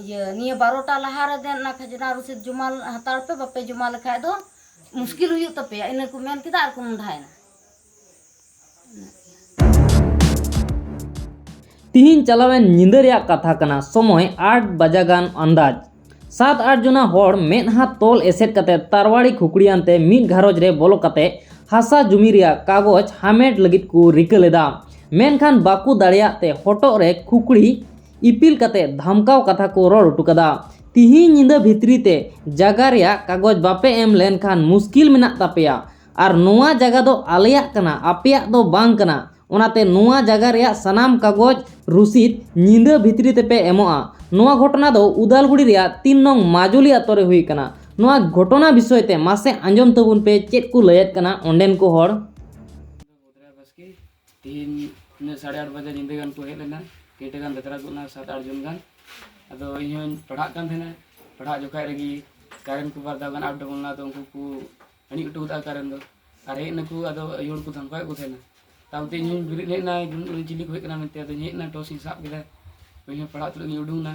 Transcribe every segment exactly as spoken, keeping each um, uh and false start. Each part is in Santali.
ᱤᱭᱟᱹ, ᱱᱤᱭᱟᱹ ᱵᱟᱨᱚᱴᱟ ᱞᱟᱦᱟ ᱨᱮ ᱫᱮᱱ ᱚᱱᱟ ᱠᱷᱟᱡᱽᱱᱟ ᱨᱚᱥᱤᱫ ᱡᱚᱢᱟ ᱦᱟᱛᱟᱲ ᱯᱮ, ᱵᱟᱯᱮ ᱡᱚᱢᱟ ᱞᱮᱠᱷᱟᱡ ᱫᱚ ᱢᱩᱥᱠᱤᱞ ᱦᱩᱭᱩᱜ ᱛᱟᱯᱮᱭᱟ, ᱤᱱᱟᱹ ᱠᱚ ᱢᱮᱱ ᱠᱮᱫᱟ ᱟᱨ ᱠᱚ ᱢᱚᱸᱰᱷᱟᱭᱮᱱᱟ᱾ ᱛᱤᱦᱤᱧ ᱪᱟᱞᱟᱣᱮᱱ ᱧᱤᱫᱟᱹ ᱨᱮᱭᱟᱜ ᱠᱟᱛᱷᱟ ᱠᱟᱱᱟ, ᱥᱚᱢᱚᱭ ᱟᱴ ᱵᱟᱡᱟ ᱜᱟᱱ ᱟᱱᱫᱟᱡ᱾ ᱥᱟᱛ ᱟᱴ ᱡᱚᱱᱟ ᱦᱚᱲ ᱢᱮᱫᱦᱟ ᱛᱚᱞ ᱮᱥᱮᱫ ᱠᱟᱛᱮ ᱛᱟᱨᱣᱟᱲᱤ ᱠᱷᱩᱠᱲᱤᱭᱟᱱ ᱛᱮ ᱢᱤᱫ ᱜᱷᱟᱨᱚᱸᱡᱽ ᱨᱮ ᱵᱚᱞᱚ ᱠᱟᱛᱮ ᱦᱟᱥᱟ ᱡᱩᱢᱤ ᱨᱮᱭᱟᱜ ᱠᱟᱜᱚᱡᱽ ᱦᱟᱢᱮᱴ ᱞᱟᱹᱜᱤᱫ ᱠᱚ ᱨᱤᱠᱟᱹ ᱞᱮᱫᱟ, ᱢᱮᱱᱠᱷᱟᱱ ᱵᱟᱠᱚ ᱫᱟᱲᱮᱭᱟᱜ ᱛᱮ ᱦᱚᱴᱚᱜ ᱨᱮ ᱠᱷᱩᱠᱲᱤ ᱤᱯᱤᱞ ᱠᱟᱛᱮ ᱫᱷᱟᱢᱠᱟᱣ ᱠᱟᱛᱷᱟ ᱠᱚ ᱨᱚᱲ ᱦᱚᱴᱚ ᱠᱟᱫᱟ᱾ ᱛᱤᱦᱤᱧ ᱧᱤᱫᱟᱹ ᱵᱷᱤᱛᱨᱤ ᱛᱮ ᱡᱟᱜᱟ ᱨᱮᱭᱟᱜ ᱠᱟᱜᱚᱡᱽ ᱵᱟᱯᱮ ᱮᱢ ᱞᱮᱱᱠᱷᱟᱱ ᱢᱩᱥᱠᱤᱞ ᱢᱮᱱᱟᱜ ᱛᱟᱯᱮᱭᱟ, ᱟᱨ ᱱᱚᱣᱟ ᱡᱟᱜᱟ ᱫᱚ ᱟᱞᱮᱭᱟᱜ ᱠᱟᱱᱟ, ᱟᱯᱮᱭᱟᱜ ᱫᱚ ᱵᱟᱝ ᱠᱟᱱᱟ᱾ ᱚᱱᱟᱛᱮ ᱱᱚᱣᱟ ᱡᱟᱭᱜᱟ ᱨᱮᱭᱟᱜ ᱥᱟᱱᱟᱢ ᱠᱟᱜᱚᱡᱽ ᱨᱩᱥᱤᱫ ᱧᱤᱫᱟᱹ ᱵᱷᱤᱛᱨᱤ ᱛᱮᱯᱮ ᱮᱢᱚᱜᱼᱟ᱾ ᱱᱚᱣᱟ ᱜᱷᱚᱴᱚᱱᱟ ᱫᱚ ᱩᱫᱟᱞᱜᱩᱲᱤ ᱨᱮᱭᱟᱜ ᱛᱤᱱ ᱱᱚᱝ ᱢᱟᱡᱩᱞᱤ ᱟᱛᱳ ᱨᱮ ᱦᱩᱭ ᱠᱟᱱᱟ᱾ ᱱᱚᱣᱟ ᱜᱷᱚᱴᱚᱱᱟ ᱵᱤᱥᱚᱭ ᱛᱮ ᱢᱟᱥᱮ ᱟᱸᱡᱚᱢ ᱛᱟᱵᱚᱱ ᱯᱮ, ᱪᱮᱫ ᱠᱚ ᱞᱟᱹᱭᱮᱫ ᱠᱟᱱᱟ ᱚᱸᱰᱮᱱ ᱠᱚ ᱦᱚᱲ᱾ ᱵᱚᱫᱨᱟ ᱵᱟᱥᱠᱮ, ᱛᱤᱦᱤᱧ ᱤᱱᱟᱹ ᱥᱟᱲᱮ ᱟᱴ ᱵᱟᱡᱮ ᱧᱤᱫᱟᱹ ᱜᱟᱱ ᱠᱚ ᱦᱮᱡ ᱞᱮᱱᱟ, ᱠᱮᱴᱮ ᱜᱟᱱ ᱫᱟᱛᱨᱟ ᱜᱚᱫ ᱞᱮᱱᱟ ᱥᱟᱛ ᱟᱴ ᱡᱚᱱ ᱜᱟᱱ᱾ ᱟᱫᱚ ᱤᱧ ᱦᱚᱸᱧ ᱯᱟᱲᱦᱟᱜ ᱠᱟᱱ ᱛᱟᱦᱮᱱᱟ, ᱯᱟᱲᱦᱟᱜ ᱡᱚᱠᱷᱟᱡ ᱨᱮᱜᱮ ᱠᱟᱨᱮᱱᱴ ᱠᱚ ᱵᱟᱨ ᱫᱷᱟᱣ ᱜᱟᱱ ᱟᱯ ᱰᱟᱣᱩᱱ ᱞᱮᱱᱟ, ᱟᱫᱚ ᱩᱱᱠᱩ ᱠᱚ ᱟᱹᱬᱤᱡ ᱦᱚᱴᱚ ᱠᱟᱫᱟ ᱠᱟᱨᱮᱱᱴ ᱫᱚ᱾ ᱟᱨ ᱦᱮᱡ ᱱᱟᱠᱚ, ᱟᱫᱚ ᱟᱭᱳ ᱦᱚᱲ ᱠᱚ ᱫᱷᱟᱢᱠᱟᱣᱮᱫ ᱠᱚ ᱛᱟᱦᱮᱱᱟ᱾ ᱛᱟᱭᱚᱢᱛᱮ ᱤᱧ ᱦᱚᱸᱧ ᱵᱮᱨᱮᱫ ᱦᱮᱡ ᱮᱱᱟ, ᱪᱤᱞᱤ ᱠᱚ ᱦᱮᱡ ᱠᱟᱱᱟ ᱢᱮᱱᱛᱮ᱾ ᱟᱫᱚᱧ ᱦᱮᱡ ᱮᱱᱟ, ᱴᱚᱨᱪ ᱤᱧ ᱥᱟᱵ ᱠᱮᱫᱟ, ᱤᱧ ᱦᱚᱸ ᱯᱟᱲᱦᱟᱜ ᱛᱩᱞᱩᱡ ᱤᱧ ᱩᱰᱩᱝ ᱮᱱᱟ᱾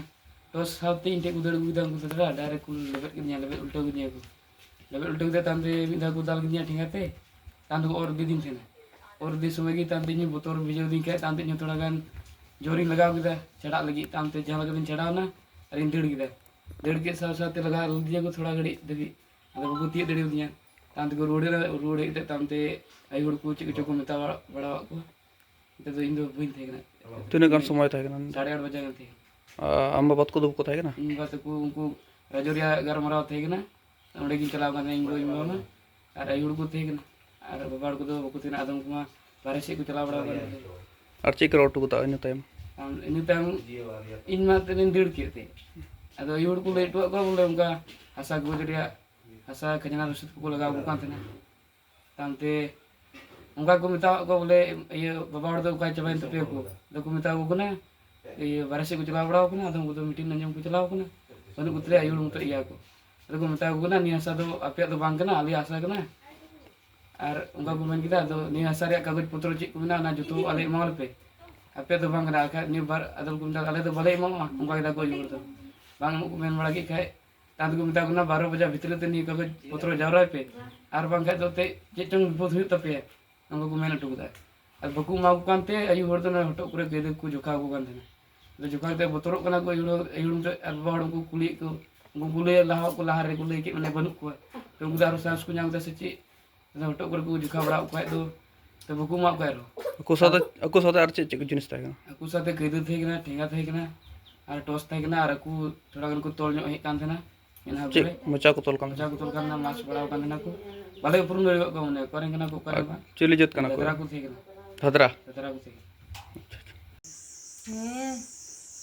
ᱴᱚᱨᱪ ᱥᱟᱶᱛᱮ ᱤᱧ ᱴᱷᱮᱡ ᱠᱚ ᱫᱟᱹᱲ ᱟᱹᱜᱩ ᱠᱮᱫᱟ ᱩᱱᱠᱩ ᱫᱟᱫᱟ, ᱰᱟᱭᱨᱮᱠᱴ ᱠᱚ ᱞᱮᱵᱮᱫ ᱠᱮᱫᱤᱧᱟ, ᱞᱮᱵᱮᱫ ᱩᱞᱴᱟᱹᱣ ᱠᱮᱫᱤᱧᱟ ᱠᱚ᱾ ᱞᱮᱵᱮᱫ ᱩᱞᱴᱟᱹᱣ ᱠᱮᱫᱟ, ᱛᱟᱭᱚᱢᱛᱮ ᱢᱤᱫ ᱫᱷᱟᱣ ᱠᱚ ᱫᱟᱞ ᱠᱮᱫᱤᱧᱟ ᱴᱷᱮᱸᱜᱟ ᱛᱮ, ᱛᱟᱭᱚᱢ ᱛᱮᱠᱚ ᱚᱨ ᱤᱫᱤᱭᱟᱹᱫᱤᱧ ᱛᱟᱦᱮᱱᱟ᱾ ᱚᱨ ᱤᱫᱤ ᱥᱚᱢᱚᱭ ᱜᱮ ᱛᱟᱭᱚᱢᱛᱮ ᱤᱧ ᱦᱚᱸ ᱵᱚᱛᱚᱨ ᱵᱩᱡᱷᱟᱹᱣ ᱫᱤᱧ ᱠᱷᱟᱡ, ᱛᱟᱭᱚᱢᱛᱮ ᱤᱧ ᱦᱚᱸ ᱛᱷᱚᱲᱟ ᱜᱟᱱ ᱡᱳᱨᱤᱧ ᱞᱟᱜᱟᱣ ᱠᱮᱫᱟ ᱪᱷᱟᱰᱟᱜ ᱞᱟᱹᱜᱤᱫ᱾ ᱛᱟᱭᱚᱢᱛᱮ ᱡᱟᱦᱟᱸ ᱞᱮᱠᱟ ᱛᱤᱧ ᱪᱷᱟᱰᱟᱣ ᱮᱱᱟ ᱟᱨᱤᱧ ᱫᱟᱹᱲ ᱠᱮᱫᱟ᱾ ᱫᱟᱹᱲ ᱠᱮᱫ ᱥᱟᱶ ᱥᱟᱶᱛᱮ ᱞᱟᱜᱟ ᱞᱤᱫᱤᱧᱟ ᱠᱚ ᱛᱷᱚᱲᱟ ᱜᱷᱟᱹᱲᱤᱡ ᱫᱷᱟᱹᱵᱤᱡ, ᱟᱫᱚ ᱵᱟᱠᱚ ᱛᱤᱭᱳᱜ ᱫᱟᱲᱮᱭᱟᱫᱤᱧᱟ᱾ ᱛᱟᱭᱚᱢ ᱛᱮᱠᱚ ᱨᱩᱣᱟᱹᱲ ᱮᱱᱟ, ᱨᱩᱣᱟᱹᱲ ᱦᱮᱡ ᱠᱟᱛᱮ ᱛᱟᱭᱚᱢᱛᱮ ᱟᱭᱳ ᱦᱚᱲ ᱠᱚ ᱪᱮᱫ ᱠᱚᱪᱚ ᱠᱚ ᱢᱮᱛᱟ ᱵᱟᱲᱟ- ᱵᱟᱲᱟᱣᱟᱫ ᱠᱚᱣᱟ᱾ ᱱᱤᱛᱚᱜ ᱫᱚ ᱤᱧ ᱫᱚ ᱵᱟᱹᱧ ᱛᱟᱦᱮᱸ ᱠᱟᱱᱟ᱾ ᱛᱤᱱᱟᱹᱜ ᱜᱟᱱ ᱥᱚᱢᱚᱭ ᱛᱟᱦᱮᱸ ᱠᱟᱱᱟ? ᱥᱟᱲᱮ ᱟᱴ ᱵᱟᱡᱮ ᱜᱟᱱ ᱛᱟᱦᱮᱸ ᱠᱟᱱᱟ᱾ ᱟᱨ ᱟᱢ ᱵᱟᱵᱟ ᱛᱟᱠᱚ ᱫᱚ ᱵᱟᱠᱚ ᱛᱟᱦᱮᱸ ᱠᱟᱱᱟ? ᱤᱧ ᱵᱟᱵᱟ ᱛᱟᱠᱚ ᱩᱱᱠᱩ ᱨᱟᱡᱳᱨᱤᱭᱟ ᱜᱟᱞᱢᱟᱨᱟᱣ ᱛᱟᱦᱮᱸ ᱠᱟᱱᱟ, ᱚᱸᱰᱮ ᱜᱤᱧ ᱪᱟᱞᱟᱣ ᱠᱟᱱ ᱛᱟᱦᱮᱸ, ᱤᱧ ᱜᱚ ᱤᱧ ᱵᱟᱵᱟ ᱢᱟ, ᱟᱨ ᱟᱭᱳ ᱦᱚᱲ ᱠᱚ ᱛᱟᱦᱮᱸ ᱠᱟᱱᱟ, ᱟᱨ ᱵᱟᱵᱟ ᱦᱚᱲ ᱠᱚᱫᱚ ᱵᱟᱠᱚ ᱛᱟᱦᱮᱸ ᱠᱟᱱᱟ, ᱟᱫᱚ ᱩᱱᱠᱩ ᱢᱟ ᱵᱟᱨᱦᱮ ᱥᱮᱫ ᱠᱚ ᱪᱟᱞᱟᱣ ᱵᱟᱲᱟ ᱟᱠᱟᱱ ᱛᱟᱦᱮᱸ᱾ ᱟᱨ ᱪᱮᱫ ᱠᱚ ᱨᱚᱲ ᱦᱚᱴᱚ ᱠᱟᱫᱟ ᱤᱱᱟᱹ ᱛᱟᱭᱚᱢ? ᱟᱢ ᱤᱱᱟᱹ ᱛᱟᱭᱚᱢ ᱤᱧ ᱢᱟ ᱮᱱᱛᱮᱫ ᱤᱧ ᱫᱟᱹᱲ ᱠᱮᱫ ᱛᱮ, ᱟᱫᱚ ᱟᱭᱳ ᱦᱚᱲ ᱠᱚ ᱞᱟᱹᱭ ᱦᱚᱴᱚᱣᱟᱫ ᱠᱚᱣᱟ ᱵᱚᱞᱮ ᱚᱱᱠᱟ ᱦᱟᱥᱟ ᱠᱟᱜᱚᱡᱽ ᱨᱮᱭᱟᱜ, ᱦᱟᱥᱟ ᱠᱷᱟᱡᱽᱱᱟ ᱨᱚᱥᱤᱫ ᱠᱚᱠᱚ ᱞᱟᱜᱟᱣ ᱟᱠᱚ ᱠᱟᱱ ᱛᱟᱦᱮᱱᱟ᱾ ᱛᱟᱭᱚᱢᱛᱮ ᱚᱱᱠᱟ ᱠᱚ ᱢᱮᱛᱟᱣᱟᱫ ᱠᱚᱣᱟ ᱵᱚᱞᱮ, ᱤᱭᱟᱹ, ᱵᱟᱵᱟ ᱦᱚᱲ ᱫᱚ ᱚᱠᱟ ᱪᱟᱵᱟᱭᱮᱱ ᱛᱟᱯᱮᱭᱟ ᱠᱚ? ᱟᱫᱚ ᱠᱚ ᱢᱮᱛᱟ ᱠᱚ ᱠᱟᱱᱟ, ᱤᱭᱟᱹ, ᱵᱟᱨᱦᱮ ᱥᱮᱫ ᱠᱚ ᱪᱟᱞᱟᱣ ᱵᱟᱲᱟ ᱟᱠᱟᱱᱟ, ᱟᱫᱚ ᱩᱱᱠᱩ ᱫᱚ ᱢᱤᱴᱤᱝ ᱟᱸᱡᱚᱢ ᱠᱚ ᱪᱟᱞᱟᱣ ᱟᱠᱟᱱᱟ, ᱵᱟᱹᱱᱩᱜ ᱠᱚ ᱛᱟᱞᱮᱭᱟ ᱟᱭᱳ ᱦᱚᱲ ᱢᱚᱛᱚ ᱤᱭᱟᱹ ᱠᱚ᱾ ᱟᱫᱚ ᱠᱚ ᱢᱮᱛᱟ ᱠᱚ ᱠᱟᱱᱟ, "ᱱᱤᱭᱟᱹ ᱦᱟᱥᱟ ᱫᱚ ᱟᱯᱮᱭᱟᱜ ᱫᱚ ᱵᱟᱝ ᱠᱟᱱᱟ, ᱟᱞᱮᱭᱟᱜ ᱦᱟᱥᱟ ᱠᱟᱱᱟ᱾" ᱟᱨ ᱚᱱᱠᱟ ᱠᱚ ᱢᱮᱱ ᱠᱮᱫᱟ, "ᱟᱫᱚ ᱱᱤᱭᱟᱹ ᱦᱟᱥᱟ ᱨᱮᱭᱟᱜ ᱠᱟᱜᱚᱡᱽ ᱯᱚᱛᱨᱚ ᱪᱮᱫ ᱠᱚ ᱢᱮᱱᱟᱜᱼᱟ, ᱚᱱᱟ ᱡᱚᱛᱚ ᱟᱞᱮ ᱮᱢᱟᱣᱟᱞᱮ ᱯᱮ᱾" ᱟᱯᱮ ᱫᱚ ᱵᱟᱝ ᱠᱟᱱᱟ ᱟᱠᱷᱟᱡ ᱱᱤᱭᱟᱹ ᱵᱟᱨ ᱟᱫᱚ ᱠᱚ ᱢᱮᱛᱟ ᱟᱞᱮ ᱫᱚ ᱵᱟᱞᱮ ᱮᱢᱚᱜᱼᱟ, ᱚᱱᱠᱟ ᱠᱮᱫᱟ ᱠᱚ ᱟᱹᱭᱩ ᱦᱚᱲ ᱫᱚ᱾ ᱵᱟᱝ ᱮᱢᱚᱜ ᱠᱚ ᱢᱮᱱ ᱵᱟᱲᱟ ᱠᱮᱫ ᱠᱷᱟᱡ ᱛᱟᱭᱚᱢ ᱛᱮᱠᱚ ᱢᱮᱛᱟ ᱠᱚ ᱠᱟᱱᱟ ᱵᱟᱨᱚ ᱵᱟᱡᱟ ᱵᱷᱤᱛᱨᱤ ᱛᱮ ᱱᱤᱭᱟᱹ ᱠᱟᱜᱚᱡᱽ ᱯᱚᱛᱨᱚ ᱡᱟᱣᱨᱟᱭ ᱯᱮ, ᱟᱨ ᱵᱟᱝᱠᱷᱟᱡ ᱫᱚ ᱮᱱᱛᱮᱫ ᱪᱮᱫ ᱪᱚᱝ ᱵᱤᱯᱚᱫ ᱦᱩᱭᱩᱜ ᱛᱟᱯᱮᱭᱟ, ᱚᱱᱠᱟ ᱠᱚ ᱢᱮᱱ ᱦᱚᱴᱚ ᱠᱟᱫᱟ᱾ ᱟᱨ ᱵᱟᱠᱚ ᱮᱢᱟ ᱠᱚ ᱠᱟᱱᱛᱮ ᱟᱹᱭᱩ ᱦᱚᱲ ᱫᱚ ᱚᱱᱟ ᱦᱚᱴᱚᱜ ᱠᱚᱨᱮ ᱠᱟᱹᱭᱫᱟᱹ ᱠᱚ ᱡᱚᱠᱷᱟᱣ ᱟᱠᱚ ᱠᱟᱱ ᱛᱟᱦᱮᱱᱟ᱾ ᱟᱫᱚ ᱡᱚᱠᱷᱟᱣ ᱠᱟᱛᱮ ᱵᱚᱛᱚᱨᱚᱜ ᱠᱟᱱᱟ ᱠᱚ ᱟᱹᱭᱩ ᱦᱚᱲ, ᱟᱹᱭᱩ ᱦᱚᱲ ᱟᱨ ᱵᱟᱵᱟ ᱦᱚᱲ ᱠᱚ ᱠᱩᱞᱤᱭᱮᱫ ᱠᱚ, ᱩᱱᱠᱩ ᱠᱚ ᱞᱟᱹᱭᱟ ᱞᱟᱦᱟ ᱠᱚ ᱞᱟᱦᱟ ᱨᱮᱠᱚ ᱞᱟᱹᱭ ᱠᱮᱫ ᱢᱟᱱᱮ ᱵᱟᱹᱱᱩᱜ ᱠᱚᱣᱟ, ᱛᱚ ᱩᱱᱠᱩ ᱫᱚ ᱟᱨᱚ ᱥᱟᱦᱚᱥ ᱠᱚ ᱧᱟᱢ ᱮᱫᱟ ᱥᱮ ᱪᱮᱫ, ᱟᱫᱚ ᱦᱚᱴᱚᱜ ᱠᱚᱨᱮ ᱠᱚ ᱡᱚᱠᱷᱟᱣ ᱵᱟᱲᱟ ᱠᱚ ᱠᱷᱟᱡ ᱫᱚ, ᱛᱚ ᱵᱟᱠᱚ ᱮᱢᱟ ᱠᱚᱣᱟ ᱟᱨᱦᱚᱸ᱾ ᱟᱠᱚ ᱥᱟᱶᱛᱮ, ᱟᱠᱚ ᱥᱟᱶᱛᱮ ᱟᱨ ᱪᱮᱫ ᱪᱮᱫ ᱠᱚ ᱡᱤᱱᱤᱥ ᱛᱟᱦᱮᱸ ᱠᱟᱱᱟ? ᱟᱠᱚ ᱥᱟᱶᱛᱮ ᱠᱟᱹᱭᱫᱟᱹ ᱛᱟᱦᱮᱸ ᱠᱟᱱᱟ, ᱴᱷᱮᱸᱜᱟ ᱛᱟᱦᱮᱸ ᱠᱟᱱᱟ, ᱟᱨ ᱴᱚᱨᱪ ᱛᱟᱦᱮᱸ ᱠᱟᱱᱟ, ᱟᱨ ᱟᱠᱚ ᱛᱷᱚᱲᱟ ᱜᱟᱱ ᱠᱚ ᱛᱚᱞ ᱧᱚᱜ ᱦᱮᱡ ᱠᱟᱱ ᱛᱟᱦᱮᱱᱟ᱾ ᱢᱮᱫᱦᱟ ᱪᱮᱫ ᱠᱚᱨᱮ ᱢᱚᱪᱟ ᱠᱚ ᱛᱚᱞ ᱠᱟᱱ ᱢᱚᱪᱟ ᱛᱟᱦᱮᱱᱟ? ᱠᱚ ᱛᱚᱞ ᱠᱟᱱ ᱛᱟᱦᱮᱱᱟ, ᱢᱟᱥᱠ ᱵᱟᱲᱟᱣ ᱠᱟᱱ ᱛᱟᱦᱮᱱᱟ ᱠᱚ᱾ ᱵᱟᱞᱮ ᱩᱯᱨᱩᱢ ᱫᱟᱲᱮᱭᱟᱜ ᱠᱚᱣᱟ, ᱢᱟᱱᱮ ᱚᱠᱟ ᱨᱮᱱ ᱠᱟᱱᱟ ᱠᱚ, ᱚᱠᱟ ᱨᱮᱱ ᱟᱨ ᱵᱟᱝ᱾ ᱪᱤᱞᱤ ᱡᱟᱹᱛ ᱠᱟᱱᱟ ᱠᱚ? ᱫᱟᱫᱽᱨᱟ ᱠᱚ ᱛᱟᱦᱮᱸ ᱠᱟᱱᱟ᱾ ᱫᱟᱫᱽᱨᱟ? ᱫᱟᱫᱽᱨᱟ ᱠᱚ ᱛᱟᱦᱮᱸ ᱠᱟᱱᱟ᱾ ᱟᱪᱪᱷᱟ, ᱟᱪᱪᱷᱟ᱾ ᱦᱮᱸ,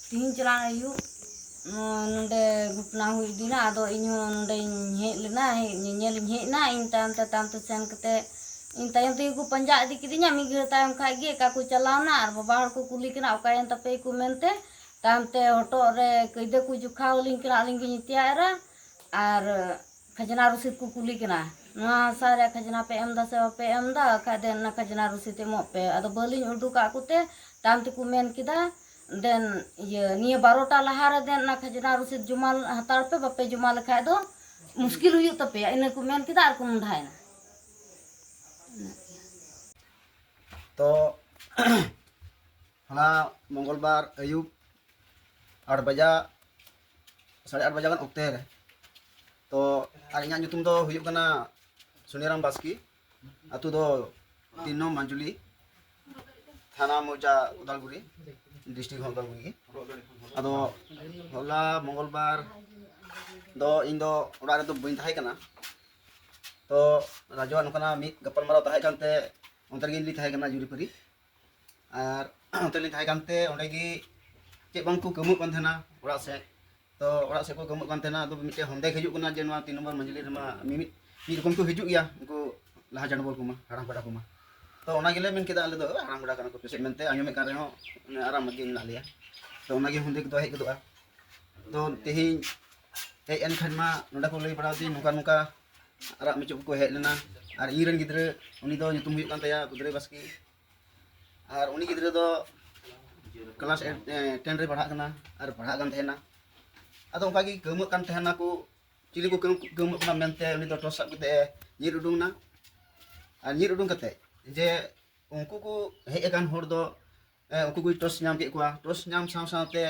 ᱛᱤᱦᱤᱧ ᱪᱟᱞᱟᱣ ᱟᱹᱭᱩᱵ, ᱱᱚ-, ᱱᱚᱰᱮ ᱜᱷᱚᱴᱱᱟ ᱦᱩᱭ ᱤᱫᱤᱭᱮᱱᱟ᱾ ᱟᱫᱚ ᱤᱧᱦᱚᱸ ᱱᱚᱰᱮᱧ ᱦᱮᱡ ᱞᱮᱱᱟ, ᱦᱮᱡ, ᱧᱮᱧᱮᱞᱤᱧ ᱦᱮᱡ ᱮᱱᱟ᱾ ᱤᱧ ᱛᱟᱭᱚᱢ ᱛᱮ, ᱛᱟᱭᱚᱢ ᱛᱮ ᱥᱮᱱ ᱠᱟᱛᱮ ᱤᱧ ᱛᱟᱭᱚᱢ ᱛᱮᱜᱮ ᱠᱚ ᱯᱟᱸᱡᱟ ᱤᱫᱤ ᱠᱤᱫᱤᱧᱟ᱾ ᱢᱤᱫ ᱜᱷᱟᱹᱲᱤ ᱛᱟᱭᱚᱢ ᱠᱷᱟᱡ ᱜᱮ ᱚᱠᱟ ᱠᱚ ᱪᱟᱞᱟᱣᱱᱟ, ᱟᱨ ᱵᱟᱵᱟ ᱦᱚᱲ ᱠᱚ ᱠᱩᱞᱤ ᱠᱟᱱᱟ, "ᱚᱠᱟᱭᱮᱱ ᱛᱟᱯᱮᱭᱟ ᱠᱚ?" ᱢᱮᱱᱛᱮ᱾ ᱛᱟᱭᱚᱢ ᱛᱮ ᱦᱚᱴᱚᱜ ᱨᱮ ᱠᱟᱹᱭᱫᱟᱹ ᱠᱚ ᱡᱚᱠᱷᱟᱣ ᱟᱹᱞᱤᱧ ᱠᱟᱱᱟ, ᱟᱹᱞᱤᱧ ᱜᱤᱧ ᱤᱛᱤᱭᱟ ᱮᱨᱟ, ᱟᱨ ᱠᱷᱟᱡᱽᱱᱟ ᱨᱚᱥᱤᱫ ᱠᱚ ᱠᱩᱞᱤ ᱠᱟᱱᱟ, "ᱱᱚᱣᱟ ᱦᱟᱥᱟ ᱨᱮᱭᱟᱜ ᱠᱷᱟᱡᱽᱱᱟ ᱯᱮ ᱮᱢ ᱮᱫᱟ ᱥᱮ ᱵᱟᱯᱮ ᱮᱢ ᱮᱫᱟ? ᱵᱟᱠᱷᱟᱡ ᱫᱮᱱ ᱚᱱᱟ ᱠᱷᱟᱡᱽᱱᱟ ᱨᱚᱥᱤᱫ ᱮᱢᱚᱜ ᱯᱮ᱾" ᱟᱫᱚ ᱵᱟᱹᱞᱤᱧ ᱩᱰᱩᱠᱟᱜ ᱠᱚᱛᱮ ᱛᱟᱭᱚᱢ ᱛᱮᱠᱚ ᱢᱮᱱ ᱠᱮᱫᱟ, ᱫᱮᱱ ᱤᱭᱟᱹ, ᱱᱤᱭᱟᱹ ᱵᱟᱨᱚᱴᱟ ᱞᱟᱦᱟ ᱨᱮ ᱫᱮᱱ ᱚᱱᱟ ᱠᱷᱟᱡᱽᱱᱟ ᱨᱚᱥᱤᱫ ᱡᱚᱢᱟ ᱦᱟᱛᱟᱲ ᱯᱮ, ᱵᱟᱯᱮ ᱡᱚᱢᱟ ᱞᱮᱠᱷᱟᱡ ᱫᱚ ᱢᱩᱥᱠᱤᱞ ᱦᱩᱭᱩᱜ ᱛᱟᱯᱮᱭᱟ᱾ ᱤᱱᱟᱹ ᱠᱚ ᱢᱮᱱ ᱠᱮᱫᱟ ᱟᱨ ᱠᱚ ᱢᱚᱸᱰᱷᱟᱭᱮᱱᱟ᱾ ᱛᱚ ᱦᱚᱞᱟ ᱢᱚᱝᱜᱚᱞ ᱵᱟᱨ ᱟᱹᱭᱩᱵ ᱟᱴ ᱵᱟᱡᱟ, ᱥᱟᱲᱮ ᱟᱴ ᱵᱟᱡᱟ ᱜᱟᱱ ᱚᱠᱛᱮ ᱨᱮ, ᱛᱚ ᱟᱨ ᱤᱧᱟᱹᱜ ᱧᱩᱛᱩᱢ ᱫᱚ ᱦᱩᱭᱩᱜ ᱠᱟᱱᱟ ᱥᱩᱱᱤᱨᱟᱢ ᱵᱟᱥᱠᱮ, ᱟᱹᱛᱩ ᱫᱚ ᱛᱤᱱ ᱱᱚᱢ ᱢᱟᱧᱡᱩᱞᱤ, ᱛᱷᱟᱱᱟ ᱢᱚᱣᱡᱟ ᱩᱫᱟᱞᱜᱩᱲᱤ, ᱰᱤᱥᱴᱨᱤᱠᱴ ᱦᱚᱸ ᱩᱫᱟᱞᱜᱩᱲᱤ ᱜᱮ᱾ ᱟᱫᱚ ᱦᱚᱞᱟ ᱢᱚᱝᱜᱚᱞ ᱵᱟᱨ ᱫᱚ ᱤᱧ ᱫᱚ ᱚᱲᱟᱜ ᱨᱮᱫᱚ ᱵᱟᱹᱧ ᱛᱟᱦᱮᱸ ᱠᱟᱱᱟ᱾ ᱛᱚ ᱨᱟᱡᱩᱣᱟᱜ ᱱᱚᱝᱠᱟᱱᱟᱜ ᱢᱤᱫ ᱜᱟᱯᱟᱞᱢᱟᱨᱟᱣ ᱛᱟᱦᱮᱸ ᱠᱟᱱᱛᱮ ᱚᱱᱛᱮ ᱨᱮᱜᱮ ᱤᱧ ᱞᱤᱧ ᱛᱟᱦᱮᱸ ᱠᱟᱱᱟ ᱡᱩᱨᱤᱯᱟᱹᱨᱤ᱾ ᱟᱨ ᱚᱱᱛᱮ ᱞᱤᱧ ᱛᱟᱦᱮᱸ ᱠᱟᱱᱛᱮ ᱚᱸᱰᱮ ᱜᱮ ᱪᱮᱫ ᱵᱟᱝ ᱠᱚ ᱠᱟᱹᱢᱩᱜ ᱠᱟᱱ ᱛᱟᱦᱮᱱᱟ ᱚᱲᱟᱜ ᱥᱮᱫ᱾ ᱛᱚ ᱚᱲᱟᱜ ᱥᱮᱫ ᱠᱚ ᱠᱟᱹᱢᱩᱜ ᱠᱟᱱ ᱛᱟᱦᱮᱱᱟ᱾ ᱟᱫᱚ ᱢᱤᱫᱴᱮᱱ ᱦᱚᱱᱫᱮ ᱦᱤᱡᱩᱜ ᱠᱟᱱᱟ ᱡᱮ ᱱᱚᱣᱟ ᱛᱤᱱ ᱱᱚᱢᱵᱚᱨ ᱢᱟᱹᱡᱷᱤ ᱨᱮᱢᱟ ᱢᱤᱢᱤᱫ ᱢᱤᱫ ᱨᱚᱠᱚᱢ ᱠᱚ ᱦᱤᱡᱩᱜ ᱜᱮᱭᱟ ᱩᱱᱠᱩ ᱞᱟᱦᱟ ᱡᱟᱱᱣᱟᱨ ᱠᱚᱢᱟ, ᱦᱟᱲᱟᱢ ᱵᱟᱲᱟ ᱠᱚᱢᱟ᱾ ᱛᱚ ᱚᱱᱟ ᱜᱮᱞᱮ ᱢᱮᱱ ᱠᱮᱫᱟ ᱟᱞᱮ ᱫᱚ ᱦᱟᱲᱟᱢ ᱵᱟᱲᱟ ᱠᱟᱱᱟ ᱠᱚ ᱯᱟᱥᱮᱡ ᱢᱮᱱᱛᱮ ᱟᱸᱡᱚᱢᱮᱫ ᱠᱟᱱ ᱨᱮᱦᱚᱸ ᱚᱱᱮ ᱟᱨᱟᱢ ᱜᱮ ᱢᱮᱱᱟᱜ ᱞᱮᱭᱟ᱾ ᱛᱚ ᱚᱱᱟᱜᱮ ᱦᱚᱱᱫᱮ ᱠᱚᱫᱚ ᱦᱮᱡ ᱜᱚᱫᱚᱜᱼᱟ᱾ ᱛᱚ ᱛᱮᱦᱮᱧ ᱦᱮᱡ ᱮᱱ ᱠᱷᱟᱱ ᱢᱟ ᱱᱚᱸᱰᱮ ᱠᱚ ᱞᱟᱹᱭ ᱵᱟᱲᱟ ᱟᱹᱫᱤᱧ ᱱᱚᱝᱠᱟ ᱱᱚᱝᱠᱟ ᱟᱨᱟᱜ ᱢᱮᱪᱚᱜ ᱠᱚᱠᱚ ᱦᱮᱡ ᱞᱮᱱᱟ᱾ ᱟᱨ ᱤᱧ ᱨᱮᱱ ᱜᱤᱫᱽᱨᱟᱹ, ᱩᱱᱤ ᱫᱚ ᱧᱩᱛᱩᱢ ᱦᱩᱭᱩᱜ ᱠᱟᱱ ᱛᱟᱭᱟ ᱠᱩᱫᱽᱨᱟᱹᱭ ᱵᱟᱥᱠᱮ᱾ ᱟᱨ ᱩᱱᱤ ᱜᱤᱫᱽᱨᱟᱹ ᱫᱚ ᱠᱞᱟᱥ ᱴᱮᱱ ᱨᱮ ᱯᱟᱲᱦᱟᱜ ᱠᱟᱱᱟ ᱟᱨ ᱯᱟᱲᱦᱟᱜ ᱠᱟᱱ ᱛᱟᱦᱮᱱᱟ᱾ ᱟᱫᱚ ᱚᱱᱠᱟ ᱜᱮ ᱠᱟᱹᱣᱢᱟᱹᱜ ᱠᱟᱱ ᱛᱟᱦᱮᱱᱟ ᱠᱚ, ᱪᱤᱞᱤ ᱠᱚ ᱠᱟᱹᱣ- ᱠᱟᱹᱣᱢᱟᱹᱜ ᱠᱟᱱᱟ ᱢᱮᱱᱛᱮ ᱩᱱᱤ ᱫᱚ ᱴᱚᱥ ᱥᱟᱵ ᱠᱟᱛᱮ ᱮ ᱧᱤᱨ ᱩᱰᱩᱝ ᱮᱱᱟ᱾ ᱟᱨ ᱧᱤᱨ ᱩᱰᱩᱝ ᱠᱟᱛᱮ ᱡᱮ ᱩᱱᱠᱩ ᱠᱚ ᱦᱮᱡ ᱟᱠᱟᱱ ᱦᱚᱲ ᱫᱚ, ᱮ, ᱩᱱᱠᱩ ᱠᱚ ᱴᱚᱥ ᱧᱟᱢ ᱠᱮᱫ ᱠᱚᱣᱟ᱾ ᱴᱚᱥ ᱧᱟᱢ ᱥᱟᱶ ᱥᱟᱶᱛᱮ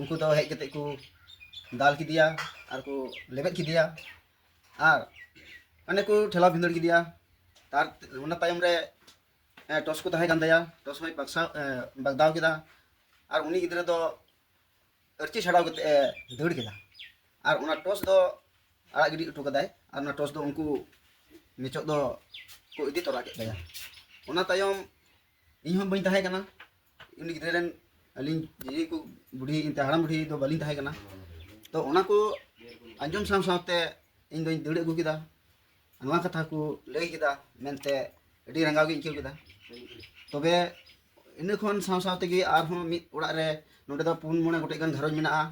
ᱩᱱᱠᱩ ᱫᱚ ᱦᱮᱡ ᱠᱟᱛᱮ ᱠᱚ ᱫᱟᱞ ᱠᱮᱫᱮᱭᱟ ᱟᱨ ᱠᱚ ᱞᱮᱵᱮᱫ ᱠᱮᱫᱮᱭᱟ ᱟᱨ ᱚᱱᱮ ᱠᱚ ᱴᱷᱮᱞᱟᱣ ᱵᱷᱤᱸᱫᱟᱹᱲ ᱠᱮᱫᱮᱭᱟ᱾ ᱛᱟᱨ ᱚᱱᱟ ᱛᱟᱭᱚᱢ ᱨᱮ, ᱮ, ᱴᱚᱥ ᱠᱚ ᱛᱟᱦᱮᱸ ᱠᱟᱱ ᱛᱟᱭᱟ, ᱴᱚᱥ ᱦᱚᱸᱭ ᱵᱟᱠᱥᱟᱣ, ᱮ, ᱵᱟᱜᱫᱟᱣ ᱠᱮᱫᱟ᱾ ᱟᱨ ᱩᱱᱤ ᱜᱤᱫᱽᱨᱟᱹ ᱫᱚ ᱟᱹᱨᱪᱤ ᱪᱷᱟᱰᱟᱣ ᱠᱟᱛᱮ ᱮ ᱫᱟᱹᱲ ᱠᱮᱫᱟ᱾ ᱟᱨ ᱚᱱᱟ ᱴᱚᱥ ᱫᱚ ᱟᱲᱟᱜ ᱜᱤᱰᱤ ᱦᱚᱴᱚ ᱠᱟᱫᱟᱭ᱾ ᱟᱨ ᱚᱱᱟ ᱴᱚᱥ ᱫᱚ ᱩᱱᱠᱩ ᱢᱮᱪᱚᱜ ᱫᱚ ᱠᱚ ᱤᱫᱤ ᱛᱚᱨᱟ ᱠᱮᱫ ᱛᱟᱭᱟ᱾ ᱚᱱᱟ ᱛᱟᱭᱚᱢ ᱤᱧ ᱦᱚᱸ ᱵᱟᱹᱧ ᱛᱟᱦᱮᱸ ᱠᱟᱱᱟ, ᱩᱱᱤ ᱜᱤᱫᱽᱨᱟᱹ ᱨᱮᱱ ᱟᱹᱞᱤᱧ ᱡᱤᱣᱤ ᱠᱚ ᱵᱩᱰᱷᱤ, ᱮᱱᱛᱮ ᱦᱟᱲᱟᱢ ᱵᱩᱰᱷᱤ ᱫᱚ ᱵᱟᱹᱞᱤᱧ ᱛᱟᱦᱮᱸ ᱠᱟᱱᱟ᱾ ᱛᱚ ᱚᱱᱟ ᱠᱚ ᱟᱸᱡᱚᱢ ᱥᱟᱶ ᱥᱟᱶᱛᱮ ᱤᱧ ᱫᱚᱧ ᱫᱟᱹᱲ ᱟᱹᱜᱩ ᱠᱮᱫᱟ᱾ ᱱᱚᱣᱟ ᱠᱟᱛᱷᱟ ᱠᱚ ᱞᱟᱹᱭ ᱠᱮᱫᱟ ᱢᱮᱱᱛᱮ ᱟᱹᱰᱤ ᱨᱟᱸᱜᱟᱣ ᱜᱤᱧ ᱟᱹᱭᱠᱟᱹᱣ ᱠᱮᱫᱟ᱾ ᱛᱚᱵᱮ ᱤᱱᱟᱹ ᱠᱷᱚᱱ ᱥᱟᱶ ᱥᱟᱶ ᱛᱮᱜᱮ ᱟᱨᱦᱚᱸ ᱢᱤᱫ ᱚᱲᱟᱜ ᱨᱮ, ᱱᱚᱸᱰᱮ ᱫᱚ ᱯᱩᱱ ᱢᱚᱬᱮ ᱜᱚᱴᱮᱡ ᱜᱟᱱ ᱜᱷᱟᱨᱚᱸᱡᱽ ᱢᱮᱱᱟᱜᱼᱟ᱾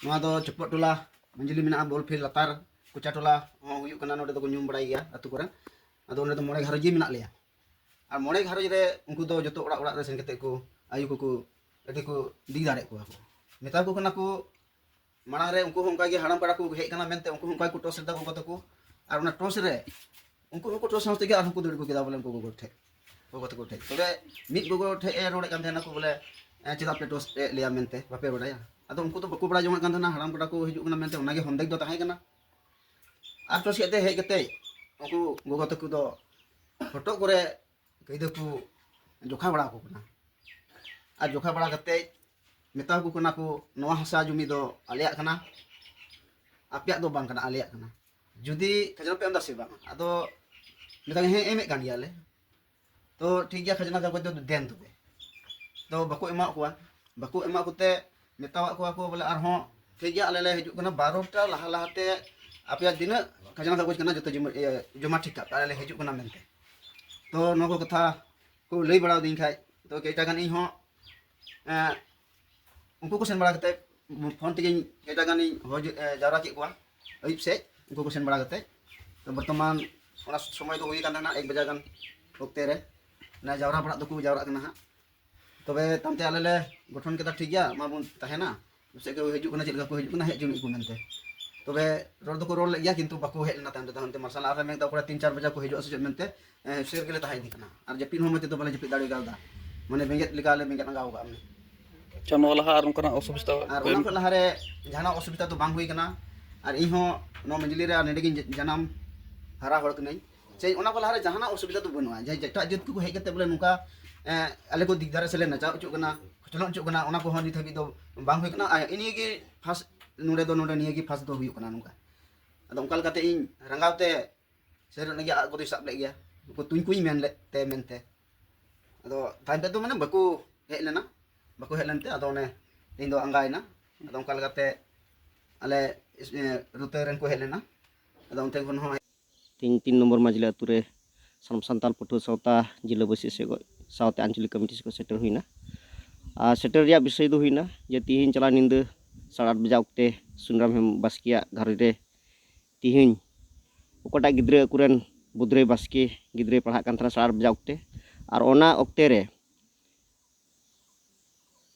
ᱱᱚᱣᱟ ᱫᱚ ᱪᱚᱯᱚᱫ ᱴᱚᱞᱟ ᱢᱟᱹᱡᱽᱞᱤ ᱢᱮᱱᱟᱜᱼᱟ, ᱵᱚᱞ ᱯᱷᱤᱞᱰ ᱞᱟᱛᱟᱨ ᱠᱚᱪᱟ ᱴᱚᱞᱟ ᱦᱚᱸ ᱦᱩᱭᱩᱜ ᱠᱟᱱᱟ, ᱱᱚᱸᱰᱮ ᱫᱚᱠᱚ ᱧᱩᱢ ᱵᱟᱲᱟᱭ ᱜᱮᱭᱟ ᱟᱹᱛᱩ ᱠᱚᱨᱮ᱾ ᱟᱫᱚ ᱚᱸᱰᱮ ᱫᱚ ᱢᱚᱬᱮ ᱜᱷᱟᱨᱚᱸᱡᱽ ᱜᱮ ᱢᱮᱱᱟᱜ ᱞᱮᱭᱟ᱾ ᱟᱨ ᱢᱚᱬᱮ ᱜᱷᱟᱨᱚᱸᱡᱽ ᱨᱮ ᱩᱱᱠᱩ ᱫᱚ ᱡᱚᱛᱚ ᱚᱲᱟᱜ ᱚᱲᱟᱜ ᱨᱮ ᱥᱮᱱ ᱠᱟᱛᱮ ᱠᱚ ᱟᱭᱳ ᱠᱚᱠᱚ ᱟᱹᱰᱤ ᱠᱚ ᱫᱤ ᱫᱟᱲᱮᱭᱟᱜ ᱠᱚᱣᱟ ᱠᱚ, ᱢᱮᱛᱟ ᱠᱚ ᱠᱟᱱᱟ ᱠᱚ᱾ ᱢᱟᱲᱟᱝ ᱨᱮ ᱩᱱᱠᱩ ᱦᱚᱸ ᱚᱱᱠᱟ ᱜᱮ ᱦᱟᱲᱟᱢ ᱯᱮᱲᱟ ᱠᱚ ᱦᱮᱡ ᱠᱟᱱᱟ ᱢᱮᱱᱛᱮ ᱩᱱᱠᱩ ᱦᱚᱸ ᱚᱱᱠᱟ ᱜᱮᱠᱚ ᱴᱚᱥ ᱞᱮᱫᱟ ᱜᱚᱜᱚ ᱛᱟᱠᱚ᱾ ᱟᱨ ᱚᱱᱟ ᱴᱚᱥ ᱨᱮ ᱩᱱᱠᱩ ᱦᱚᱸᱠᱚ ᱴᱚᱥ ᱥᱟᱶ ᱛᱮᱜᱮ ᱟᱨᱦᱚᱸ ᱠᱚ ᱫᱟᱹᱲ ᱟᱹᱜᱩ ᱠᱮᱫᱟ ᱵᱚᱞᱮ ᱩᱱᱠᱩ ᱜᱚᱜᱚ ᱴᱷᱮᱡ, ᱜᱚᱜᱚ ᱛᱟᱠᱚ ᱴᱷᱮᱡ᱾ ᱛᱚᱵᱮ ᱢᱤᱫ ᱜᱚᱜᱚ ᱴᱷᱮᱡ ᱮ ᱨᱚᱲᱮᱫ ᱠᱟᱱ ᱛᱟᱦᱮᱱᱟ ᱠᱚ ᱵᱚᱞᱮ, "ᱮ, ᱪᱮᱫᱟᱜ ᱯᱮ ᱴᱚᱥ ᱮᱫ ᱞᱮᱭᱟ ᱢᱮᱱᱛᱮ ᱵᱟᱯᱮ ᱵᱟᱰᱟᱭᱟ?" ᱟᱫᱚ ᱩᱱᱠᱩ ᱫᱚ ᱵᱟᱠᱚ ᱵᱟᱲᱟᱭ ᱡᱚᱝᱟᱜ ᱠᱟᱱ ᱛᱟᱦᱮᱱᱟ, ᱦᱟᱲᱟᱢ ᱯᱮᱲᱟ ᱠᱚ ᱦᱤᱡᱩᱜ ᱠᱟᱱᱟ ᱢᱮᱱᱛᱮ ᱚᱱᱟᱜᱮ ᱦᱚᱱᱫᱮᱠ ᱫᱚ ᱛᱟᱦᱮᱸ ᱠᱟᱱᱟ᱾ ᱟᱨ ᱴᱚᱥ ᱠᱮᱫ ᱛᱮ ᱦᱮᱡ ᱠᱟᱛᱮ ᱩᱱᱠᱩ ᱜᱚᱜᱚ ᱛᱟᱠᱚ ᱫᱚ ᱦᱚᱴᱚᱜ ᱠᱚᱨᱮ ᱠᱟᱹᱭᱫᱟᱹ ᱠᱚ ᱡᱚᱠᱷᱟ ᱵᱟᱲᱟ ᱟᱠᱚ ᱠᱟᱱᱟ᱾ ᱟᱨ ᱡᱚᱠᱷᱟ ᱵᱟᱲᱟ ᱠᱟᱛᱮ ᱢᱮᱛᱟ ᱠᱚ ᱠᱟᱱᱟ ᱠᱚ, "ᱱᱚᱣᱟ ᱦᱟᱥᱟ ᱡᱩᱢᱤ ᱫᱚ ᱟᱞᱮᱭᱟᱜ ᱠᱟᱱᱟ, ᱟᱯᱮᱭᱟᱜ ᱫᱚ ᱵᱟᱝ ᱠᱟᱱᱟ, ᱟᱞᱮᱭᱟᱜ ᱠᱟᱱᱟ᱾ ᱡᱩᱫᱤ ᱠᱷᱟᱡᱽᱱᱟ ᱯᱮ ᱮᱢ ᱮᱫᱟ ᱥᱮ ᱵᱟᱝ?" ᱟᱫᱚ ᱢᱮᱛᱟ ᱠᱚ, "ᱦᱮᱸ, ᱮᱢᱮᱫ ᱠᱟᱱ ᱜᱮᱭᱟᱞᱮ, ᱛᱚ ᱴᱷᱤᱠ ᱜᱮᱭᱟ, ᱠᱷᱟᱡᱽᱱᱟ ᱠᱟᱜᱚᱡᱽ ᱫᱚ ᱫᱮᱱ ᱛᱚᱵᱮ᱾" ᱛᱚ ᱵᱟᱠᱚ ᱮᱢᱟᱜ ᱠᱚᱣᱟ᱾ ᱵᱟᱠᱚ ᱮᱢᱟᱜ ᱠᱚᱛᱮ ᱢᱮᱛᱟᱣᱟᱜ ᱠᱚᱣᱟ ᱠᱚ ᱵᱚᱞᱮ, "ᱟᱨᱦᱚᱸ ᱴᱷᱤᱠ ᱜᱮᱭᱟ, ᱟᱞᱮ ᱞᱮ ᱦᱤᱡᱩᱜ ᱠᱟᱱᱟ, ᱵᱟᱨᱚᱴᱟ ᱞᱟᱦᱟ ᱞᱟᱦᱟᱛᱮ ᱟᱯᱮᱭᱟᱜ ᱛᱤᱱᱟᱹᱜ ᱠᱷᱟᱡᱽᱱᱟ ᱠᱟᱜᱚᱡᱽ ᱠᱟᱱᱟ ᱡᱚᱛᱚ ᱡᱚᱢᱟ, ᱤᱭᱟᱹ, ᱡᱚᱢᱟ ᱴᱷᱤᱠ ᱠᱟᱜ ᱯᱮ, ᱟᱞᱮ ᱞᱮ ᱦᱤᱡᱩᱜ ᱠᱟᱱᱟ" ᱢᱮᱱᱛᱮ᱾ ᱛᱚ ᱱᱚᱣᱟ ᱠᱚ ᱠᱟᱛᱷᱟ ᱠᱚ ᱞᱟᱹᱭ ᱵᱟᱲᱟ ᱟᱹᱫᱤᱧ ᱠᱷᱟᱡ, ᱛᱚ ᱠᱮᱴᱟ ᱜᱟᱱ ᱤᱧ ᱦᱚᱸ, ᱮᱸ, ᱩᱱᱠᱩ ᱠᱚ ᱥᱮᱱ ᱵᱟᱲᱟ ᱠᱟᱛᱮ ᱯᱷᱳᱱ ᱛᱮᱜᱮᱧ ᱠᱮᱴᱟ ᱜᱟᱱᱤᱧ ᱦᱚᱦᱚ ᱡᱩ-, ᱮ, ᱡᱟᱣᱨᱟ ᱠᱮᱫ ᱠᱚᱣᱟ ᱟᱹᱭᱩᱵ ᱥᱮᱫ᱾ ᱩᱱᱠᱩ ᱠᱚ ᱥᱮᱱ ᱵᱟᱲᱟ ᱠᱟᱛᱮ, ᱛᱚ ᱵᱚᱨᱛᱚᱢᱟᱱ ᱚᱱᱟ ᱥᱚᱢᱚᱭ ᱫᱚ ᱦᱩᱭ ᱠᱟᱱ ᱛᱟᱦᱮᱱᱟ ᱮᱠ ᱵᱟᱡᱟ ᱜᱟᱱ ᱚᱠᱛᱮ ᱨᱮ᱾ ᱚᱱᱟ ᱡᱟᱣᱨᱟ ᱵᱟᱲᱟᱜ ᱫᱚᱠᱚ ᱡᱟᱣᱨᱟᱜ ᱠᱟᱱᱟ ᱦᱟᱸᱜ᱾ ᱛᱚᱵᱮ ᱛᱟᱭᱚᱢᱛᱮ ᱟᱞᱮ ᱞᱮ ᱜᱚᱴᱷᱚᱱ ᱠᱮᱫᱟ, ᱴᱷᱤᱠ ᱜᱮᱭᱟ, ᱢᱟ ᱵᱚᱱ ᱛᱟᱦᱮᱱᱟ, ᱯᱟᱥᱮᱡ ᱠᱚ ᱦᱤᱡᱩᱜ ᱠᱟᱱᱟ, ᱪᱮᱫ ᱞᱮᱠᱟ ᱠᱚ ᱦᱤᱡᱩᱜ ᱠᱟᱱᱟ, ᱦᱮᱡ ᱦᱚᱪᱚᱱᱤᱡ ᱠᱚ ᱢᱮᱱᱛᱮ᱾ ᱛᱚᱵᱮ ᱨᱚᱲ ᱫᱚᱠᱚ ᱨᱚᱲ ᱞᱮᱫ ᱜᱮᱭᱟ, ᱠᱤᱱᱛᱩ ᱵᱟᱠᱚ ᱦᱮᱡ ᱞᱮᱱᱟ᱾ ᱛᱟᱭᱚᱢ ᱛᱮᱫᱚ ᱦᱟᱱᱛᱮ ᱢᱟᱨᱥᱟᱞ ᱟᱦᱟᱨ ᱨᱮ ᱢᱮᱱ ᱠᱮᱫᱟ, ᱚᱠᱚᱭ ᱛᱤᱱ ᱪᱟᱨ ᱵᱟᱡᱟ ᱠᱚ ᱦᱤᱡᱩᱜᱼᱟ ᱥᱮ ᱪᱮᱫ ᱢᱮᱱᱛᱮ, ᱮ, ᱥᱮᱨ ᱜᱮᱞᱮ ᱛᱟᱦᱮᱸ ᱤᱫᱤ ᱠᱟᱱᱟ᱾ ᱟᱨ ᱡᱟᱹᱯᱤᱫ ᱦᱚᱸ ᱢᱚᱡᱽ ᱛᱮᱫᱚ ᱵᱟᱞᱮ ᱡᱟᱹᱯᱤᱫ ᱫᱟᱲᱮ ᱠᱟᱣᱫᱟ, ᱢᱟᱱᱮ ᱵᱮᱸᱜᱮᱫ ᱞᱮᱠᱟ ᱞᱮ ᱵᱮᱸᱜᱮᱫ ᱟᱸᱜᱟᱣ ᱠᱟᱜᱼᱟ᱾ ᱟᱪᱪᱷᱟ, ᱱᱚᱣᱟ ᱞᱟᱦᱟ ᱟᱨ ᱚᱱᱠᱟᱱᱟᱜ ᱚᱥᱩᱵᱤᱫᱷᱟ ᱟᱨ ᱠᱚ ᱚᱱᱟ ᱮᱢ ᱠᱷᱚᱱ ᱞᱟᱦᱟᱨᱮ ᱡᱟᱦᱟᱱᱟᱜ ᱚᱥᱩᱵᱤᱫᱷᱟ ᱫᱚ ᱵᱟᱝ ᱦᱩᱭ ᱠᱟᱱᱟ᱾ ᱟᱨ ᱤᱧ ᱦᱚᱸ ᱱᱚᱣᱟ ᱢᱟᱹᱡᱽᱞᱤ ᱨᱮ ᱟᱨ ᱱᱚᱰᱮ ᱜᱤᱧ ᱡᱟᱱᱟᱢ ᱦᱟᱨᱟ ᱦᱚᱲ ᱠᱟᱹᱱᱟᱹᱧ᱾ ᱥᱮ ᱚᱱᱟ ᱠᱚ ᱞᱟᱦᱟᱨᱮ ᱡᱟᱦᱟᱱᱟᱜ ᱚᱥᱩᱵᱤᱫᱷᱟ ᱫᱚ ᱵᱟᱹᱱᱩᱜᱼᱟ, ᱡᱮ ᱮᱴᱟᱜ ᱡᱟᱹᱛ ᱠᱚᱠᱚ ᱦᱮᱡ ᱠᱟᱛᱮ ᱵᱚᱞᱮ ᱱᱚᱝᱠᱟ, ᱮ, ᱟᱞᱮ ᱠᱚ ᱫᱤᱠ ᱫᱷᱟᱨᱮ ᱥᱮᱫ ᱞᱮ ᱱᱟᱪᱟᱣ ᱦᱚᱪᱚᱜ ᱠᱟᱱᱟ, ᱠᱚᱪᱞᱚᱱ ᱦᱚᱪᱚᱜ ᱠᱟᱱᱟ, ᱚᱱᱟ ᱠᱚᱦᱚᱸ ᱱᱤᱛ ᱦᱟᱹᱵᱤᱡ ᱫᱚ ᱵᱟᱝ ᱦᱩᱭ ᱠᱟᱱᱟ᱾ ᱟᱨ ᱱᱤᱭᱟᱹ ᱜᱮ ᱯᱷᱟᱥᱴ, ᱱᱚᱰᱮ ᱫᱚ, ᱱᱚᱰᱮ ᱱᱤᱭᱟᱹ ᱜᱮ ᱯᱷᱟᱥᱴ ᱫᱚ ᱦᱩᱭᱩᱜ ᱠᱟᱱᱟ ᱱᱚᱝᱠᱟ᱾ ᱟᱫᱚ ᱚᱱᱠᱟ ᱞᱮᱠᱟᱛᱮ ᱤᱧ ᱨᱟᱸᱜᱟᱣ ᱛᱮ ᱥᱮᱨ ᱚᱱᱟ ᱜᱮ ᱟᱜ ᱠᱚᱫᱚᱭ ᱥᱟᱵ ᱞᱮᱫ ᱜᱮᱭᱟ, ᱩᱱᱠᱩ ᱛᱩᱧ ᱠᱚᱧ ᱢᱮᱱ ᱞᱮᱫ ᱛᱮ ᱢᱮᱱᱛᱮ᱾ ᱟᱫᱚ ᱛᱟᱭᱚᱢ ᱛᱮᱫᱚ ᱢᱟᱱᱮ ᱵᱟᱠᱚ ᱦᱮᱡ ᱞᱮᱱᱟ, ᱵᱟᱠᱚ ᱦᱮᱡ ᱞᱮᱱᱛᱮ ᱟᱫᱚ ᱚᱱᱮ ᱤᱧ ᱫᱚ ᱟᱸᱜᱟᱭᱮᱱᱟ᱾ ᱟᱫᱚ ᱚᱱᱠᱟ ᱞᱮᱠᱟᱛᱮ ᱟᱞᱮ ᱤᱥ-, ᱮ, ᱨᱩᱛᱟᱹ ᱨᱮᱱ ᱠᱚ ᱦᱮᱡ ᱞᱮᱱᱟ᱾ ᱟᱫᱚ ᱚᱱᱛᱮ ᱠᱷᱚᱱ ᱦᱚᱸ ᱛᱤᱱ, ᱛᱤᱱ ᱱᱚᱢᱵᱚᱨ ᱢᱟᱹᱡᱷᱤ ᱟᱹᱛᱩ ᱨᱮ ᱥᱟᱱᱟᱢ ᱥᱟᱱᱛᱟᱲ ᱯᱟᱹᱴᱷᱩᱣᱟᱹ ᱥᱟᱶᱛᱟ ᱡᱤᱞᱟᱹ ᱵᱟᱹᱭᱥᱤ ᱥᱮ ᱜᱚᱡ ᱥᱟᱶᱛᱮ ᱟᱧᱪᱚᱞᱤᱠ ᱠᱚᱢᱤᱴᱤ ᱥᱮᱫ ᱠᱷᱚᱱ ᱥᱮᱴᱮᱨ ᱦᱩᱭᱱᱟ᱾ ᱟᱨ ᱥᱮᱴᱮᱨ ᱨᱮᱭᱟᱜ ᱵᱤᱥᱚᱭ ᱫᱚ ᱦᱩᱭᱱᱟ ᱡᱮ ᱛᱤᱦᱤᱧ ᱪᱟᱞᱟᱣ ᱧᱤᱫᱟᱹ ᱥᱟᱲᱮ ᱟᱴ ᱵᱟᱡᱟ ᱚᱠᱛᱮ ᱥᱩᱱᱟᱨᱟᱢ ᱦᱮᱢ ᱵᱟᱥᱠᱮᱭᱟᱜ ᱜᱷᱟᱨᱚᱸᱡᱽ ᱨᱮ ᱛᱤᱦᱤᱧ ᱚᱠᱟᱴᱟᱜ ᱜᱤᱫᱽᱨᱟᱹ ᱟᱠᱚᱨᱮᱱ ᱵᱩᱫᱽᱨᱟᱹᱭ ᱵᱟᱥᱠᱮ ᱜᱤᱫᱽᱨᱟᱹᱭ ᱯᱟᱲᱦᱟᱜ ᱠᱟᱱ ᱛᱟᱦᱮᱱᱟ ᱥᱟᱲᱮ ᱟᱴ ᱵᱟᱡᱟ ᱚᱠᱛᱮ, ᱟᱨ ᱚᱱᱟ ᱚᱠᱛᱮ ᱨᱮ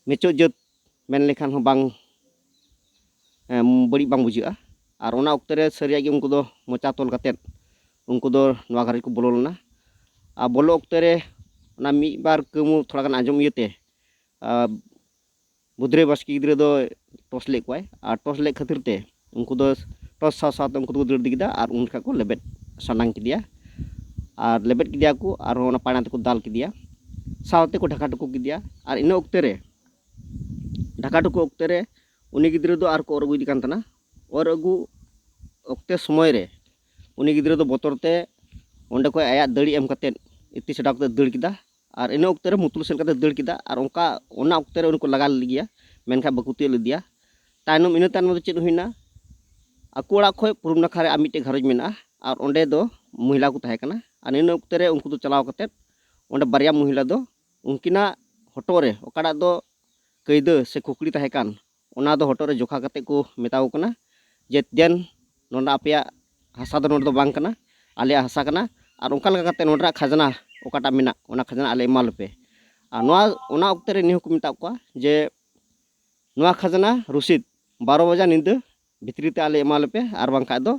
ᱢᱮᱪᱚᱜ ᱡᱟᱹᱛ ᱢᱮᱱ ᱞᱮᱠᱷᱟᱱ ᱦᱚᱸ ᱵᱟᱝ, ᱮᱢ, ᱵᱟᱹᱲᱤᱡ ᱵᱟᱝ ᱵᱩᱡᱷᱟᱹᱜᱼᱟ᱾ ᱟᱨ ᱚᱱᱟ ᱚᱠᱛᱮ ᱨᱮ ᱥᱟᱹᱨᱤᱭᱟᱜ ᱜᱮ ᱩᱱᱠᱩ ᱫᱚ ᱢᱚᱪᱟ ᱛᱚᱞ ᱠᱟᱛᱮᱫ ᱩᱱᱠᱩ ᱫᱚ ᱱᱚᱣᱟ ᱜᱷᱟᱨᱚᱸᱡᱽ ᱠᱚ ᱵᱚᱞᱚ ᱞᱮᱱᱟ᱾ ᱟᱨ ᱵᱚᱞᱚ ᱚᱠᱛᱮ ᱨᱮ ᱚᱱᱟ ᱢᱤᱫ ᱵᱟᱨ ᱠᱟᱹᱢᱩ ᱛᱷᱚᱲᱟ ᱜᱟᱱ ᱟᱸᱡᱚᱢ ᱤᱭᱟᱹᱛᱮ, ᱟᱨ ᱵᱩᱫᱽᱨᱟᱹᱭ ᱵᱟᱥᱠᱮ ᱜᱤᱫᱽᱨᱟᱹ ᱫᱚ ᱴᱚᱥ ᱞᱮᱫ ᱠᱚᱣᱟᱭ, ᱟᱨ ᱴᱚᱥ ᱞᱮᱫ ᱠᱷᱟᱹᱛᱤᱨ ᱛᱮ ᱩᱱᱠᱩ ᱫᱚ ᱴᱚᱥ ᱥᱟᱶ ᱥᱟᱶᱛᱮ ᱩᱱᱠᱩ ᱫᱚᱠᱚ ᱫᱟᱹᱲ ᱤᱫᱤ ᱠᱮᱫᱟ ᱟᱨ ᱩᱱ ᱡᱚᱠᱷᱟ ᱠᱚ ᱞᱮᱵᱮᱫ ᱥᱟᱰᱟᱝ ᱠᱮᱫᱮᱭᱟ᱾ ᱟᱨ ᱞᱮᱵᱮᱫ ᱠᱮᱫᱮᱭᱟ ᱠᱚ, ᱟᱨᱦᱚᱸ ᱚᱱᱟ ᱯᱟᱭᱲᱟ ᱛᱮᱠᱚ ᱫᱟᱞ ᱠᱮᱫᱮᱭᱟ, ᱥᱟᱶᱛᱮ ᱠᱚ ᱰᱷᱟᱠᱟ ᱴᱩᱠᱩ ᱠᱮᱫᱮᱭᱟ᱾ ᱟᱨ ᱤᱱᱟᱹ ᱚᱠᱛᱮ ᱨᱮ, ᱰᱷᱟᱠᱟ ᱴᱩᱠᱩ ᱚᱠᱛᱮ ᱨᱮ ᱩᱱᱤ ᱜᱤᱫᱽᱨᱟᱹ ᱫᱚ ᱟᱨ ᱠᱚ ᱚᱨ ᱟᱹᱜᱩᱭᱮᱫᱮ ᱠᱟᱱ ᱛᱟᱦᱮᱱᱟ᱾ ᱚᱨ ᱟᱹᱜᱩ ᱚᱠᱛᱮ ᱥᱚᱢᱚᱭ ᱨᱮ ᱩᱱᱤ ᱜᱤᱫᱽᱨᱟᱹ ᱫᱚ ᱵᱚᱛᱚᱨ ᱛᱮ ᱚᱸᱰᱮ ᱠᱷᱚᱱ ᱟᱭᱟᱜ ᱫᱟᱹᱲᱤ ᱮᱢ ᱠᱟᱛᱮᱫ ᱤᱛᱤ ᱪᱷᱟᱰᱟᱣ ᱠᱟᱛᱮ ᱫᱟᱹᱲ ᱠᱮᱫᱟ᱾ ᱟᱨ ᱤᱱᱟᱹ ᱚᱠᱛᱮ ᱨᱮ ᱢᱩᱛᱞᱩ ᱥᱮᱫ ᱞᱮᱠᱟᱛᱮ ᱫᱟᱹᱲ ᱠᱮᱫᱟ᱾ ᱟᱨ ᱚᱱᱠᱟ ᱚᱱᱟ ᱚᱠᱛᱮ ᱨᱮ ᱩᱱᱤ ᱠᱚ ᱞᱟᱜᱟ ᱞᱮᱫᱮ ᱜᱮᱭᱟ, ᱢᱮᱱᱠᱷᱟᱱ ᱵᱟᱠᱚ ᱛᱤᱭᱳᱜ ᱞᱮᱫᱮᱭᱟ᱾ ᱛᱟᱭᱱᱚᱢ, ᱤᱱᱟᱹ ᱛᱟᱭᱱᱚᱢ ᱫᱚ ᱪᱮᱫ ᱦᱩᱭᱱᱟ, ᱟᱠᱚ ᱚᱲᱟᱜ ᱠᱷᱚᱱ ᱯᱩᱨᱩᱵ ᱱᱟᱠᱷᱟ ᱨᱮ ᱟᱨ ᱢᱤᱫᱴᱮᱡ ᱜᱷᱟᱨᱚᱸᱡᱽ ᱢᱮᱱᱟᱜᱼᱟ, ᱟᱨ ᱚᱸᱰᱮ ᱫᱚ ᱢᱚᱦᱤᱞᱟ ᱠᱚ ᱛᱟᱦᱮᱸ ᱠᱟᱱᱟ᱾ ᱟᱨ ᱤᱱᱟᱹ ᱚᱠᱛᱮ ᱨᱮ ᱩᱱᱠᱩ ᱫᱚ ᱪᱟᱞᱟᱣ ᱠᱟᱛᱮᱫ ᱚᱸᱰᱮ ᱵᱟᱨᱭᱟ ᱢᱚᱦᱤᱞᱟ ᱫᱚ ᱩᱱᱠᱤᱱᱟᱜ ᱦᱚᱴᱚᱜ ᱨᱮ ᱚᱠᱟᱴᱟᱜ ᱫᱚ ᱠᱟᱹᱭᱫᱟᱹ ᱥᱮ ᱠᱷᱩᱠᱲᱤ ᱛᱟᱦᱮᱸ ᱠᱟᱱ, ᱚᱱᱟ ᱫᱚ ᱦᱚᱴᱚᱜ ᱨᱮ ᱡᱚᱠᱷᱟ ᱠᱟᱛᱮᱫ ᱠᱚ ᱢᱮᱛᱟ ᱠᱚ ᱠᱟᱱᱟ ᱡᱮ, "ᱫᱮᱱ, ᱱᱚᱰᱮ ᱟᱯᱮᱭᱟᱜ ᱦᱟᱥᱟ ᱫᱚ ᱱᱚᱰᱮ ᱫᱚ ᱵᱟᱝ ᱠᱟᱱᱟ, ᱟᱞᱮᱭᱟᱜ ᱦᱟᱥᱟ ᱠᱟᱱᱟ, ᱟᱨ ᱚᱱᱠᱟ ᱞᱮᱠᱟ ᱠᱟᱛᱮᱫ ᱱᱚᱰᱮᱱᱟᱜ ᱠᱷᱟᱡᱽᱱᱟ ᱚᱠᱟᱴᱟᱜ ᱢᱮᱱᱟᱜ, ᱚᱱᱟ ᱠᱷᱟᱡᱽᱱᱟ ᱟᱞᱮ ᱮᱢᱟ ᱞᱮᱯᱮ᱾" ᱟᱨ ᱱᱚᱣᱟ, ᱚᱱᱟ ᱚᱠᱛᱮ ᱨᱮ ᱱᱤᱭᱟᱹ ᱦᱚᱸᱠᱚ ᱢᱮᱛᱟᱜ ᱠᱚᱣᱟ ᱡᱮ ᱱᱚᱣᱟ ᱠᱷᱟᱡᱽᱱᱟ ᱨᱚᱥᱤᱫ ᱵᱟᱨᱚ ᱵᱟᱡᱟ ᱧᱤᱫᱟᱹ ᱵᱷᱤᱛᱨᱤ ᱛᱮ ᱟᱞᱮ ᱮᱢᱟ ᱞᱮᱯᱮ, ᱟᱨ ᱵᱟᱝᱠᱷᱟᱡ ᱫᱚ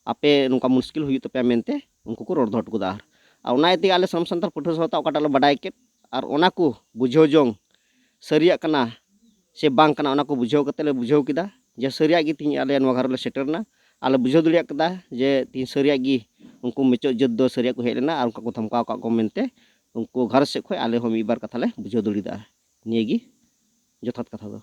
ᱟᱯᱮ ᱱᱚᱝᱠᱟ ᱢᱩᱥᱠᱤᱞ ᱦᱩᱭᱩᱜ ᱛᱟᱯᱮᱭᱟ ᱢᱮᱱᱛᱮ ᱩᱱᱠᱩ ᱠᱚ ᱨᱚᱲ ᱫᱚᱦᱚ ᱦᱚᱴᱚ ᱠᱟᱫᱟ᱾ ᱟᱨ, ᱟᱨ ᱚᱱᱟ ᱤᱭᱟᱹ ᱛᱮᱜᱮ ᱟᱞᱮ ᱥᱟᱱᱟᱢ ᱥᱟᱱᱛᱟᱲ ᱯᱟᱹᱴᱷᱩᱣᱟᱹ ᱥᱟᱶᱛᱟ ᱚᱠᱟᱴᱟᱜ ᱞᱮ ᱵᱟᱰᱟᱭ ᱠᱮᱫ, ᱟᱨ ᱚᱱᱟ ᱠᱚ ᱵᱩᱡᱷᱟᱹᱣ ᱡᱚᱝ ᱥᱟᱹᱨᱤᱭᱟᱜ ᱠᱟᱱᱟ ᱥᱮ ᱵᱟᱝ ᱠᱟᱱᱟ, ᱚᱱᱟ ᱠᱚ ᱵᱩᱡᱷᱟᱹᱣ ᱠᱟᱛᱮ ᱞᱮ ᱵᱩᱡᱷᱟᱹᱣ ᱠᱮᱫᱟ ᱡᱮ ᱥᱟᱹᱨᱤᱭᱟᱜ ᱜᱮ ᱛᱮᱦᱮᱧ ᱟᱞᱮ ᱱᱚᱣᱟ ᱜᱷᱟᱨᱚᱸᱡᱽ ᱞᱮ ᱥᱮᱴᱮᱨ ᱮᱱᱟ᱾ ᱟᱨ ᱞᱮ ᱵᱩᱡᱷᱟᱹᱣ ᱫᱟᱲᱮᱭᱟᱜ ᱠᱮᱫᱟ ᱡᱮ ᱛᱮᱦᱮᱧ ᱥᱟᱹᱨᱤᱭᱟᱜ ᱜᱮ ᱩᱱᱠᱩ ᱢᱩᱪᱟᱹᱫ ᱡᱟᱹᱛ ᱫᱚ ᱥᱟᱹᱨᱤᱭᱟᱜ ᱠᱚ ᱦᱮᱡ ᱞᱮᱱᱟ ᱟᱨ ᱚᱱᱠᱟ ᱠᱚ ᱫᱷᱟᱢᱠᱟᱣ ᱟᱠᱟᱫ ᱠᱚᱣᱟ ᱢᱮᱱᱛᱮ ᱩᱱᱠᱩ ᱜᱷᱟᱨᱚᱸᱡᱽ ᱥᱮᱫ ᱠᱷᱚᱱ ᱟᱞᱮ ᱦᱚᱸ ᱢᱤᱫ ᱵᱟᱨ ᱠᱟᱛᱷᱟ ᱞᱮ ᱵᱩᱡᱷᱟᱹᱣ ᱫᱟᱲᱮᱭᱟᱫᱟ᱾ ᱱᱤᱭᱟᱹ ᱜᱮ ᱡᱚᱛᱷᱟᱛ ᱠᱟᱛᱷᱟ ᱫᱚ᱾